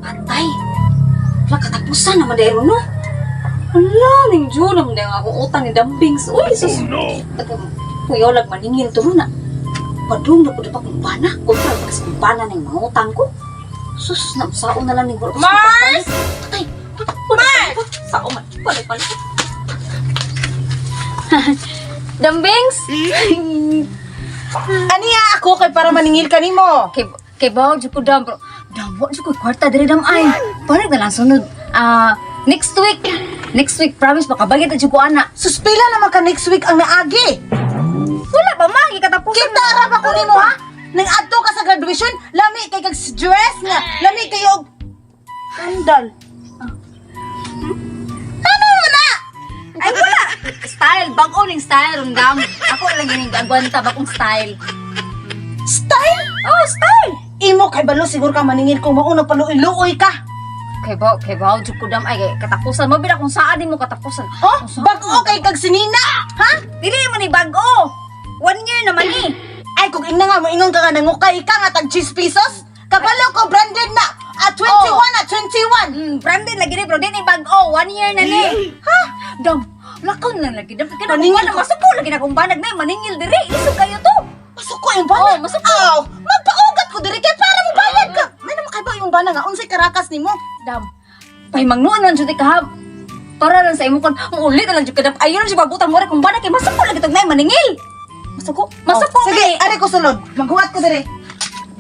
Patay. Wala katapusan naman dahil no. Wala, ning June naman dahil akong utang ni Dambings. Uy, sus. Oh no! Kuya, lag maningil to na. Padung na po dapat kong bana. Kontra pa kasi kong bana ng mga utang ko. Sus, nausao na lang ni Guro. Mars! Patay! Mars! Sao man. Palay, palay. Dambings! Aniya ako kay para maningil kanimo. Kay kay bawo jud ko dam bro. Dam wa jud ko kwarta diri dam ay. Panig na lang sunod. Ah, next week. Next week promise makabayad na jud ko ana. Suspila naman ka next week ang naagi. Wala pa man gikatapusan. Kita ra ba ko nimo ha? Nang adto ka sa graduation, lami kay kag dress nga, lami kay og sandal. Ano mo na? Ay wala. Style bag-o ning style ron dam. Ako lang gining agwanta bagong style. Style? Oh, style. Imo kay balo siguro ka maningil kung mao nagpaluoy-luoy ka. Kay bawo jud ko dam ay kay katapusan mo bila kung saan nimo katapusan. Oh, Kung saan bag-o kay kag sinina, ha? Dili man ni bag-o. One year naman ni. Ay kung ingna nga mo ingon ka nga nangukay ka nga tag 10 pesos. Kabalo ko branded na. At 21 Oh. at 21. Branded lagi ni bro, di ni bag-o. One year na ni. Ha? Dam, lakaw na lagi. Dam, kaya Maningil na ko. masuko lagi na kung banag na maningil diri. Isog kayo to. Masuko yung bana. Oh, masuko. Aw, magpaugat ko diri kay para mo bayad ka. May naman kay ba yung bana nga unsay karakas nimo? Dam, pay mangnuan lang jud ka ha. Para lang sa imong kon, muulit na lang jud ka dam. Ayon lang jud pagutang mo kung banag kay masuko lagi tog na maningil. Masuko, masuko. Oh, sige, kay. ari ko sulod. Maghuwat ko diri.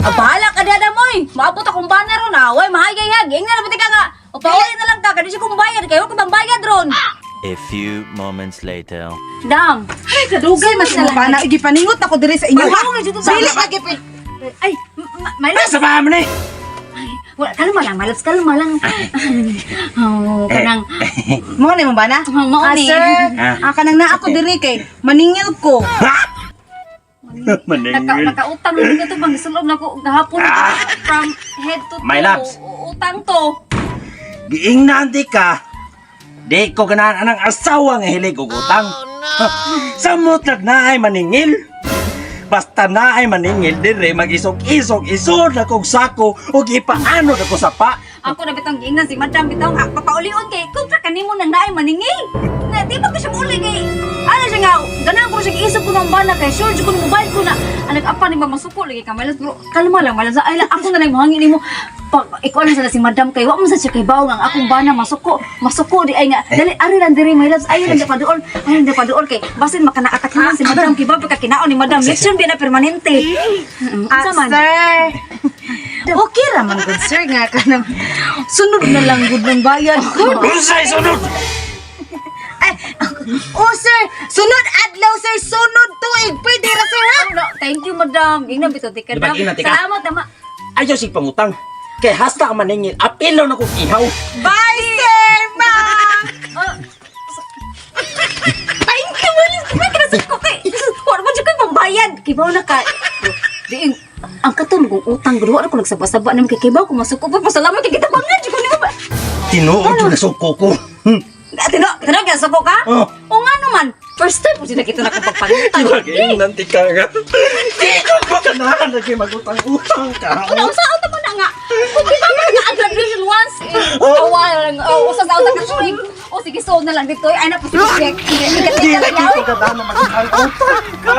Ah, bahala ka dada moy. Maabot akong bana ron ah. Way mahayayag. Ingna na ka nga. O pauli na lang ka kadi siya kong bayad kayo ko bayad ron. A few moments later. Dam. Ay, kadugay man sa bana. Igipaningot ako diri sa inyo ha. Ay, oo, dito sa- Dili lagi pi. Ay, my love. Sa ba man eh? Wala, kalma lang, my loves, kalma lang. Oh, kanang, Mo ni mo bana? Oh, mao Ah, ni. sir. Ah. Ah, kanang naa ako diri kay maningil ko. naka, Maningil. nakautang na dito bang isulob na ko gahapon from head to toe. My loves. Utang to. Giingnan di ka. Di ko ganahan anang asawa nga hilig og utang. Ha, Samot lag na ay maningil. Basta na ay maningil dire magisog-isog isod na kog sako ug ipaano na ko sapa. Ako na bitong giingnan si Madam bitaw nga papaulion kay kontra kanimo nang naay maningil. Na di ba ko siya uli kay ano siya nga ganahan ko siya isog ko ng bana kay sure jud ko ng mobile ko na ang nag-apa ni ba masuko lagi ka malas bro kalma lang malas ay lang ako na lang mohangin nimo pag ikaw lang sana si Madam kay wa mo sa siya kay bawo nga ang akong bana masuko masuko di ay nga dali ari lang diri my loves ayo lang di pa dool ayo lang di pa dool kay basin makanaatak si Madam kay ba ka kinaon ni Madam lechon bi na permanente. Ah, Unsa man? sir. Okay ra man gud sir nga kanang sunod na lang gud ng bayad ko. Unsay sunod? Ay, oh sir, sunod adlaw sir, sunod tuig. Pwede ra sir ha? No, thank you, madam. Ingnan bitaw ti ka Di ba, dam. ingnan ti ka? Salamat ama. Ayaw sig pangutang. Kay hasta ka maningil, apilo na kog ihaw. Bye sir, ma'am. Oh. Thank you, Walis. May kinasad ko kay. Wala mo dyan kayo pambayad. Kibaw na ka. Di, ang katong kong utang, gud wala ko nagsaba-saba naman kay kibaw ko masuko pa. Pasalamat kay kita bangan jud ko nimo ba. Tinuod jud na suko ko. Tino, tino kaya suko ka? Oh. O nga naman, first time po sila kita nakapagpangutang. Giingnan ti ka nga. Di ko ba ganahan lagi magutang-utang ka? Ano, sa auto mo na nga. Kung di ba man nga ang graduation once, eh, awa lang, oh, usa sa auto ka tuig. O sige, so na lang dito. Ay, na po sige, check. Di lagi ko ganahan magutang-utang ka.